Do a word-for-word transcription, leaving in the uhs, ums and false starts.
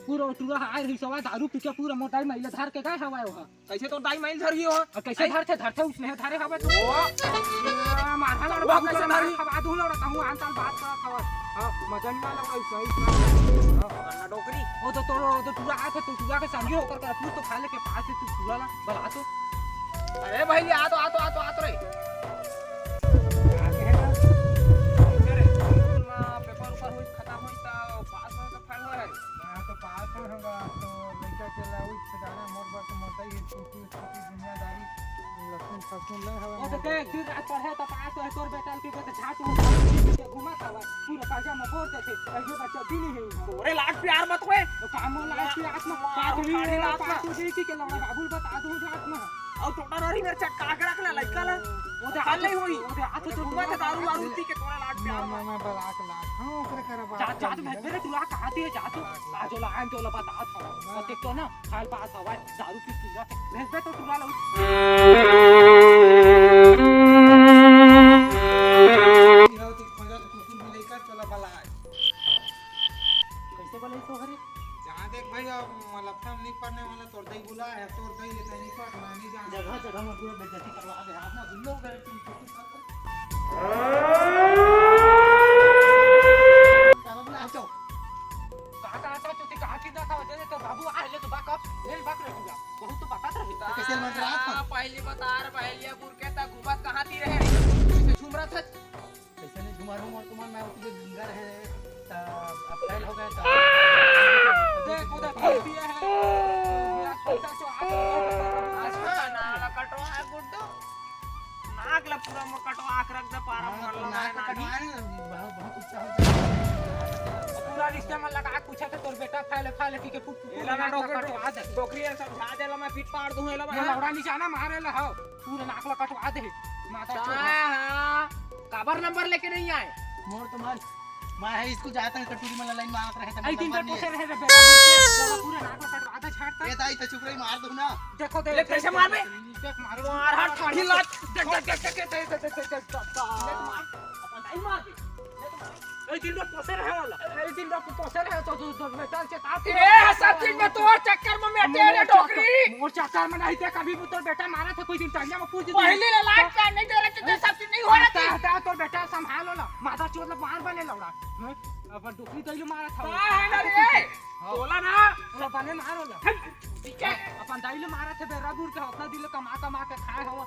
पूरा टूरा आए रहिस हवय, दारू पी के पूरा मोर दाई माई ल धर के गए हवय ओहा। कइसे तोर दाई माई ल धरही हो? अउ कइसे धरथे, धरथे उसने धरे हवय तो। ओ, मारहा लड़ वो बाबू कइसे धरही? खवा दूं लड़ कहूं आन ताल बात करत हवय। हां, मजा नहीं आला भाई, सही। हां। ना डोकरी। वो तो तोर, वो तो टूरा आथे, तो टूरा के संगी होकर कर, तू तो खा ले के पास से तू टूरा ला बला तो। अरे भाई, आ तो, आ तो, आ तो, आ तो रे। पेपर ऊपर होई, खत्म होई, तो पास होई, तो फेल होई। मैं तो पास होई होगा, तो लइका के लाऊ, ठिकाना मोर बर तो मोर ही है, छोटी, छोटी दुनियादारी, लहसुन, फसुन ले हवे ओ, तो मोर देख, बर। दिन रात पढ़े, तो पास होई, तोर बेटा के, के तो झाट उठा के घुमा था, पूरा कर्जा में बोर देथे, कहियो बच्चा भी नहीं है। तोरे लाड प्यार मत होए। तो काम में लाड प्यार मत, मार पास उखाड़ी होई, लात पास ना। हो जाई कि के लौड़ा बाबू ल बता दूं झाट में। अउ टोटा रही मेरे चटका के रखना लइका ला। वो दे हाल नहीं होई। वो दे हाथ तो घूमा थे दारू वारू पी के तोरा लाड प्यार मैं, मैं, मैं बलाक लाग। हां, ओकरे करे बात जात, जात कर मैं दीजिए। तेरे टुरा कहां थी जात। आज ला आन तो ला बता था। और देख तो ना, हाल पास हवा दारू पी पी रहा। भेज दे तो टुरा ला। खोजा तो कुकुर भी लेकर चला बलाक। कइसे बलाई तो हरे? जहां देख भाई, अब लफड़ा नहीं पड़ने वाला, तोर दई बुला है, तोर दई लेता नहीं पड़, मैं नहीं जाना। जगह जगह में पूरा बेइज्जती करवा दे, आप ना दुल्लो गए तुम, तुम, तुम, तुम। कहाँ बुला, आ जाओ। कहाँ, कहाँ, कहाँ, चुती, कहाँ की ना था, जैसे तो बाबू आ ले तो बाक अप, ले बाक रे पूरा। बहुत तो बात रहे। तो कैसे लड़ रहा था? पहली बता रहा, पहली अब उनके तक घूमत कहाँ थी रहे? कैसे झूम रहा था? कैसे नहीं घुमा रहूं और तुम्हार मैं उतने गंगा रहे, त अब फेल हो गए, त देख, उधर फेल दिया है। मेरा पैसा जो आ गया है, अच्छा, नाक ला कटवा है गुड्डू, नाक ला पूरा मोर कटवा के रख दे, पारा हाँ, मोर तो लगा नाक है नानी। कटवाए ना, बहुत, बहुत ऊंचा हो जाएगा। पूरा रिश्ते में लगा के पूछे थे, तोर बेटा फेल, फेल की के फुट, फुट, ये लगा नाक ला डोकरी, कटवा दे। डोकरी है, समझा दे ला, मैं फिट पाड़ दूं, ये ला ये बना। लौड़ा निशाना मारे ला हो। पूरा नाक ला कटवा दे। माता का चोद। हाँ, काबर नंबर लेके नहीं आए? मोर तो मार, मैं है स्कूल जाता है, कटोरी में लाइन मारत रहे, तब आई दिन नंबर पे नहीं पोसे है। रहे रे, बेटा, बोल के, बोला, पूरा नाक ला कटवा दे, छाट ए, दाई, तो चुप रही, मार दूं ना। देखो, देख, ले, कैसे मार बे? देख, मारो। मार, हाथ ठाड़ी लात। देख, देख, देख, देख, देख, देख, देख, देख, देख, देख, मार। अपन दाई मार दे। ए, दिन रात पोसे रहे वाला। ए, दिन रात पोसे रहे तो तू, तू, मैं चल चेता ए, सब चीज में तोर चक्कर में मैं मोर तेरे चक्कर, डोकरी। मोर चक्कर में नहीं थे, कभी भी तोर बेटा मारा था, कोई दिन टंगिया में पूछ दी। पहले ले लाइट का नहीं दे रहे, तो सब चीज नहीं हो रहा था। हटा, हटा, तोर बेटा संभाल ला, माता चोद ला मार बने लौड़ा। हैं? अपन डोकरी दइलो मारा था। का है ना रे? हाँ। तोला ना। तोला बने मारो ला। ठीक है। अपन दइलो मारा थे, बेरा बुर के, अपना दिल कमा, कमा के खाए हो।